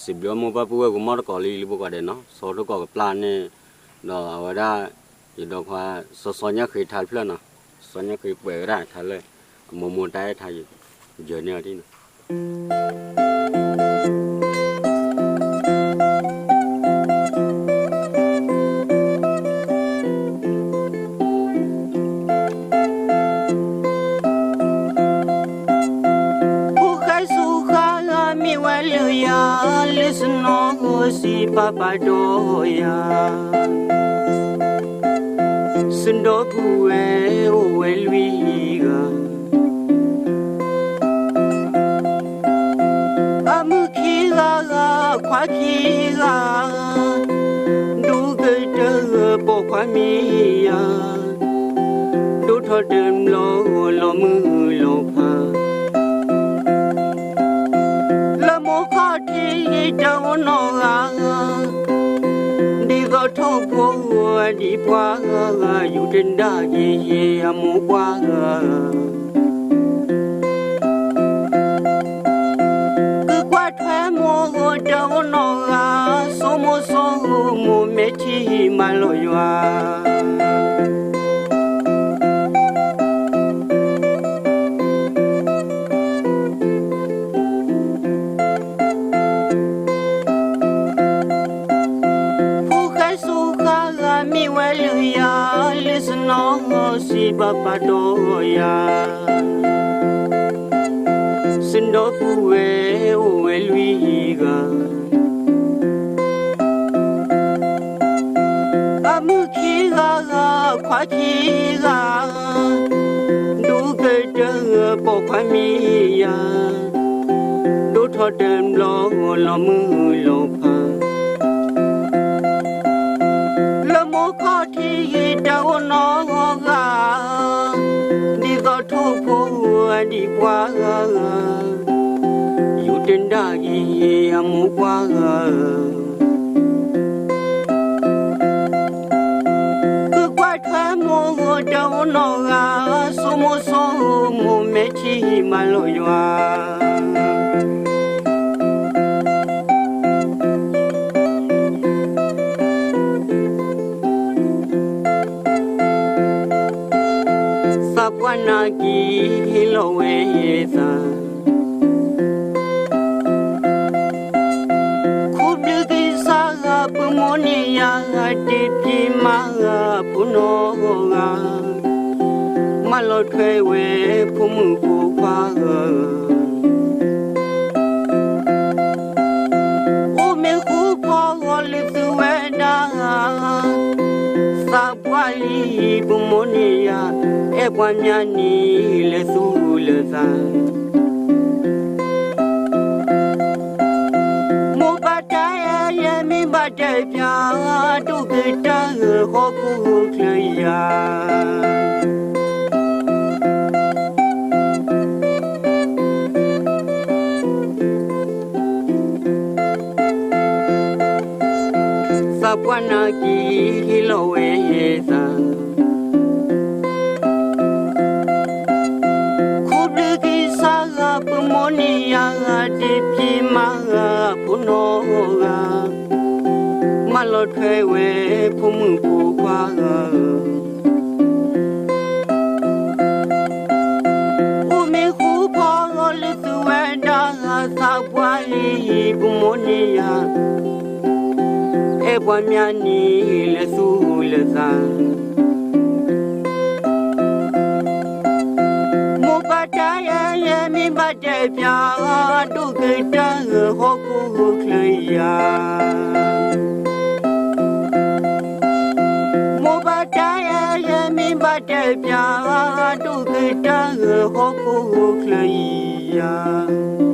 စံးဘျုးမိၢ်ပၢ်ပုၢ်ဝဲၢ်ကမီၣ်တကိးလၢယလံၤဖိကိးဂၤဒဲးနီၤ, စီၤထီၣ်ကီၢ်ကပျၢ်န့ၣ်, ဒီးအဝဲဒၣ် ယဒီခွါ စီၤစီၤညါဃ့ထါတဖျၢၣ်နီၤ, စီၤစီၤညါဃ့ပှဲၤဝဲဒၣ်ထါလၢ အမိၢ်မိၢ်တၢ်အဲၣ်ထါယဲ, ယၢၤန့ၢ်အီၤဒ်နီၤ. ဖိၣ်ဃဲစိဃါဂၤမ့ၢ်ဝဲလၢယၤ, လၢစနီၤဧိၤစံးပာ်ပာ်ဒီးယၤ, စဒီပုၢ်ဝဲၢ်အိၣ်ဝဲလွံၢ်ဂၤ အမုၣ်ခံဂၤဂၤ ခွါခံဂၤ, ဒိၣ်ကတၢၢ်ပိာ်ခွါမ့ၢ်ယၤ, ဒိၣ်ထီၣ်တဘျီလီၤမုၢ်လီၤဖး, လၢမိၢ်ခီၣ်ထံးယတအိၣ်နီတဂၤ, ဒ်သိးထိၣ်ဖိဒံးပှၤဂၤ, ယူၢ်တဒါက့ၤယဲအမိၢ်ပှၤဂၤ ကကွၢ်ထွဲမိၢ်ဧိၤတအိၣ်နီတဂၤ, စိမိၢ်စိမိၢ်မဲာ်ထံမၤလီၤယွၤ. ဖိၣ်ဃဲစိဃါဂၤမ့ၢ်ဝဲလၢယၤ, လၢစနီၤဧိၤစံးပာ်ပာ်ဒီးယၤ, စဒီပုၢ်ဝဲၢ်အိၣ်ဝဲလွံၢ်ဂၤ, အမုၣ်ခံဂၤဂၤ ခွါခံဂၤ, ဒိၣ်ကတၢၢ်ပိာ်ခွါမ့ၢ်ယၤ, ဒိၣ်ထီၣ်တဘျီလီၤမုၢ်လီၤဖး, လၢမိၢ်ခီၣ်ထံးယတအိၣ်နီတဂၤ, ဒ်သိးထိၣ်ဖိဒံးပှၤဂၤ, ယူၢ်တဒါက့ၤယဲအမိၢ်ပှၤဂၤ ကကွၢ်ထွဲမိၢ်ဧိၤတအိၣ်နီတဂၤ, စိမိၢ်စိမိၢ်မဲာ်ထံမၤလီၤယွၤ. သးပှၢ်နာ်က့ၤဟ့ၣ်လီၤဝဲသး ခူဘျုးက့ၤစါဂၤ ပမိၢ်န့ၣ်ယၤဂၤ တပျံၤမၤဂၤဖိနီၢ်ဂၤ, မၢလီၤထွဲဝဲဖိမုၣ်ဖိခွါဂၤ, အိၣ်မ့ၢ်ဃူဖီဂီၤလၢသုဝဲဒၣ်, သးပှၢ်လံပမိၢ်န့ၣ်ယၤ, အဲၣ်ပှၤမၠါန့ၣ်လၢသူၣ်လၢသး မိၢ်ဘၣ်တၢ်အဲၣ်ယဲမ့ၢ်ဘၣ်တဲဖျါ, ဒိၣ်ကတၢၢ်ဟီၣ်ခိၣ်ချၢယၤ, သးပှၢ်နာ်က့ၤဟ့ၣ်လီၤဝဲသး ခူဘျုးက့ၤစါဂၤ ပမိၢ်န့ၣ်ယၤဂၤ တပျံၤမၤဂၤဖိနီၢ်ဂၤ, မၢလီၤထွဲဝဲဖိမုၣ်ဖိခွါဂၤ, အိၣ်မ့ၢ်ဃူဖီဂီၤလၢသုဝဲဒၣ်, သးပှၢ်လံပမိၢ်န့ၣ်ယၤ အဲၣ်ပှၤမၠါန့ၣ်လၢသူၣ်လၢသး, မိၢ်ဘၣ်တၢ်အဲၣ်ယဲမ့ၢ်ဘၣ်တဲဖျါ, ဒိၣ်ကတၢၢ်ဟီၣ်ခိၣ်ချၢယၤ, မိၢ်ဘၣ်တၢ်အဲၣ်ယဲမ့ၢ်ဘၣ်တဲဖျါ, ဒိၣ်ကတၢၢ်ဟီၣ်ခိၣ်ချၢယၤ